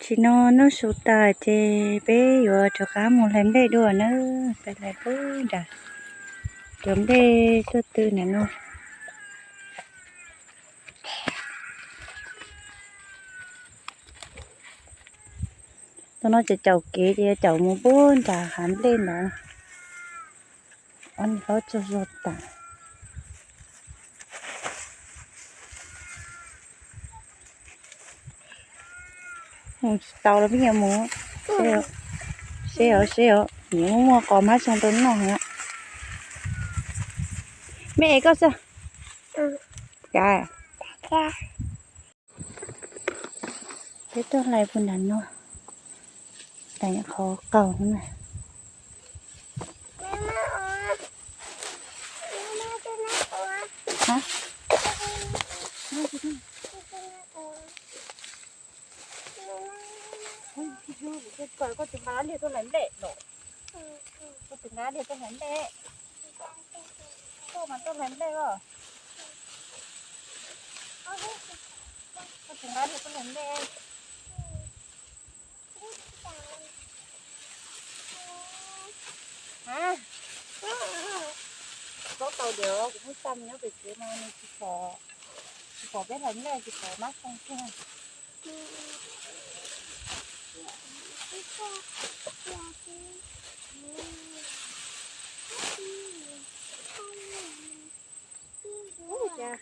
Tam sim no noj su tas ces peb yuav rov qab mus hlais nplej dua na. Peb hlais puag nram, cov nplej tuaj tw ntawm no. Tam no ces caum kev ces yuav caum mus puag nram hav nplej ntawd. Ob niag hlob tsaug zog tas. Mus tsis tau los peb yuav mus. Seb os, seb os, nws muaj qos hmab xyoo rau noj na. Me es koj xwb. Cas peb tuaj hlais puag nram no, hlais qhov qaug na. Koj tsis nqa liag tuaj hlais nplej los? Koj tsis nqa liag tuaj hlais nplej? Koj mas tuaj hlais nplej os. Koj tsis nqa liag tuaj hlais nplej. Txob tau diam, kuv muab xa nyob pem tsev no nws tsis pom, tsis pom peb hlais nplej, tsis pom mab xoo kiag. Ub, cas.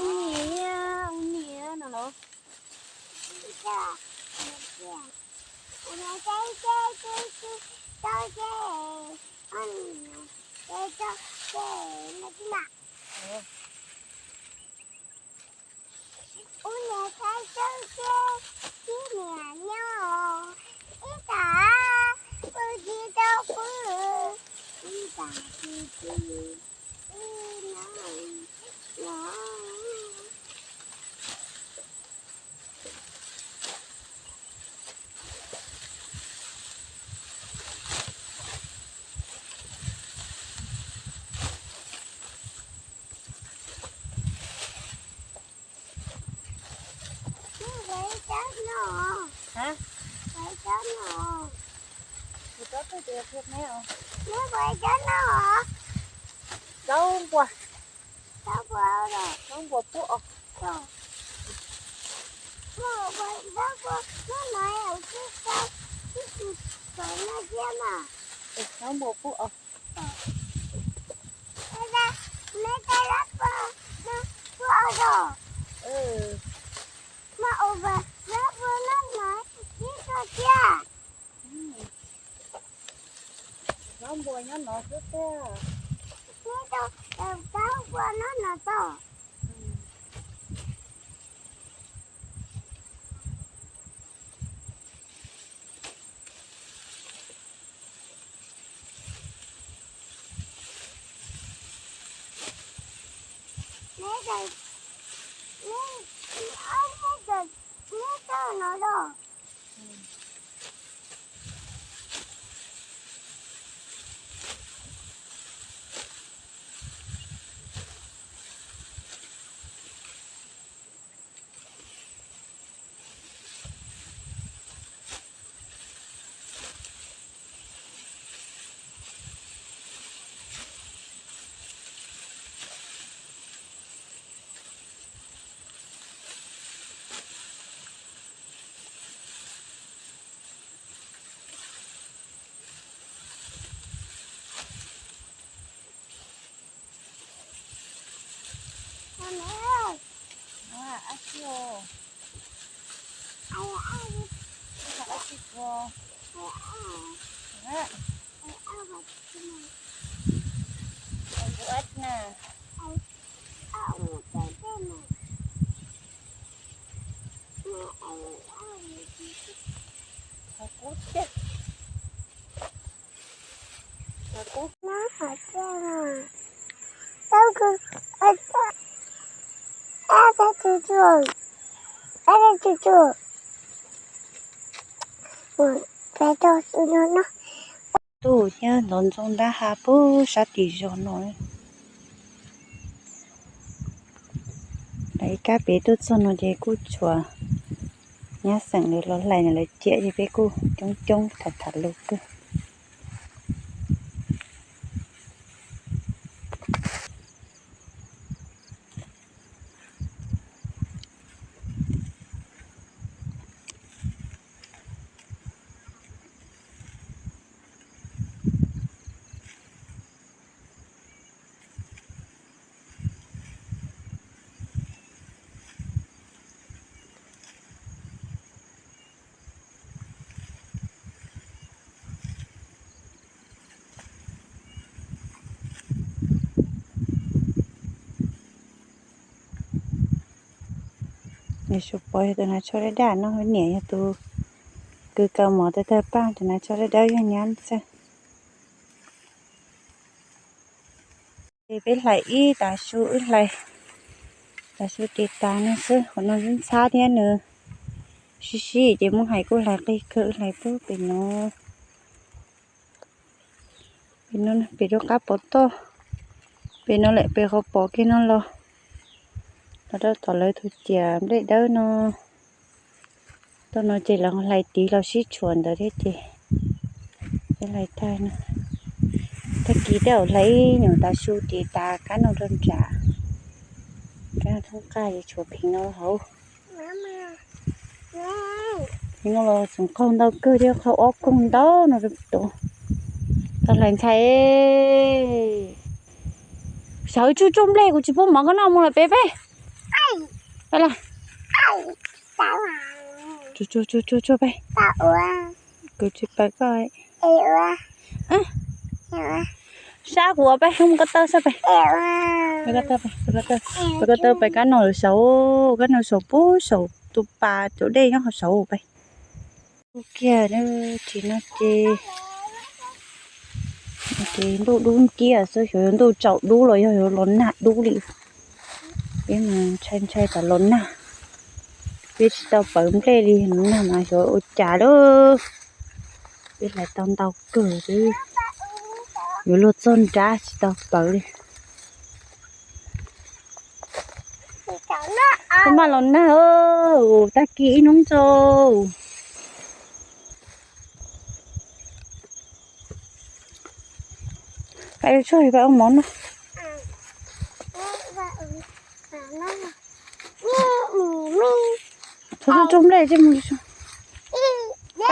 Ua niam, ua niam no los. Ua niam saib sawb seb, tib niam nyob ib tag, pw tsis tau pw, ib tag tsis tsis, ib no no. Neb puas ib tsob no? Hab? Puas ib tsob no? Kuv tsob twg ces qhia neb os. Neb puas ib tsob no? Zaub npua. Zaub npua los? Zaub npua pub os. Zaub npua, zaub npua, neb no ib tsob, ib tsob no thiab mas. Zaub npua pub os. Neb cov zaub npua no pub os. Mas ua zaub npua no no ib tsob thiab. Zaub npua nyob no xwb tiag. Neb cov zaub npua no no tod. Neb, neb, neb, neb tau no los. Tuaj nyob ntov ntxoov ntab ha puag sab tim zos no. Lawv ib kab pem tuaj txog no ces kuj tshuav nyab xeem lawv los hlais no lawv ciam ces peb kuj coob coob tham tham lus kawg. Nws su pov yog tus nas tsho dawb dawb no, niam yog tus kws kaus mom tawg tawg paj, tus nas tsho dawb dawb yog nyab xwb. Ces peb hlais ib tav su, wb hlais tav su tis tas no xwb, qhov no ntxhab thiab nws sib sib ces muab hais kuj hlais qig kawg, wb hlais pub pem no. Pem no, pem rau qab pov toj, pem no lawm, pem qhov pom kiag no los, los rau tom lawv tus ciam nplej dawb no. Toj no ces lawv hlais tiv los sib tshuam ntawd thiab ces peb hlais tag no. Tag kis tej zaum hlais ib nyuag tav su ces tas kab no rau nram, kab no thoob qab ces tshuav pheev no hauv. Pheev no los tseem qaug ntau kawg thiab, qaug ob koog ntau no rau tus. Tau hlais ntxhais. Sawv tsuag tsuag nplej, kuv tsis pub mov koj noj, mus lawm peb peb. Peb los. Tsuag tsuag tsuag tsuag peb. Kuv tsis pab koj. Sab kuv peb, mus ko taw sab peb. Peb ko taw peb, peb ko taw peb, kab no saud, kab no saud puag saud tus pas cov dej nyob qhov saud peb. Kiag tsis no ces, ces ntuj dub nciab xwb, xyov yuav ntuj tsaus dub los yog yuav los nag dub li. Peb mas ntshai ntshai tas los nag, peb tsis tau pawv nplej li, los nag mas xyov ua cas lawm. Peb hlais tau ntau kawg xwb, yuav luag txog nrab tsis tau pawv li. Koj maj los nag, tag kis ib hnub tso. Peb ua tsuag peb ua mov noj. Tsuag tsuag nplej, peb mus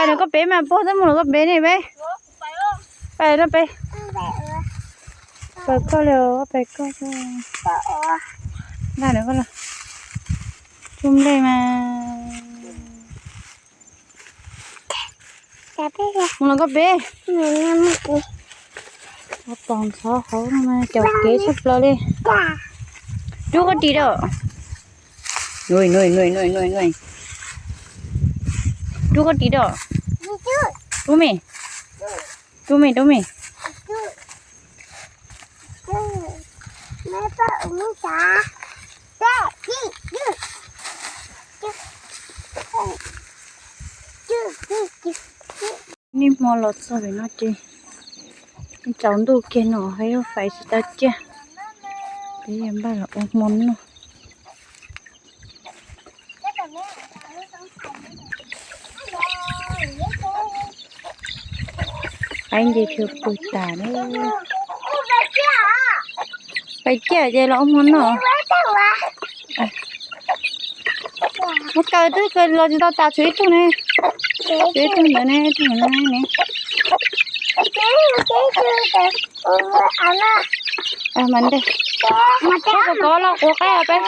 lawm koj pem mas, puag teb mus lawm koj pem ne peb. Peb no peb. Peb koj li, peb koj. Nag no koj los. Tsuag nplej mas. Mus los koj pem. Pos ntxhov hauv no mas caum kev tshaj plaws li. Rub koj ris dam. Rub koj ris dam. Rub me. Rub me, rub me. Niaj hmo los txog pem no ces tsaus ntuj kiag no, hais lub fais tsis tau ciaj, peb yuav npaj los ua hmo noj. Qaib nce dhia pw tas na. Pais ciaj ces los ua hmo noj. Muab kaw twb kaw los tsis tau tas, tshuav ib tug ne. Tshuav ib tug ntawd ne, ib tug ntawd ne. Mas ntej, koj kov los quav qaib os peb.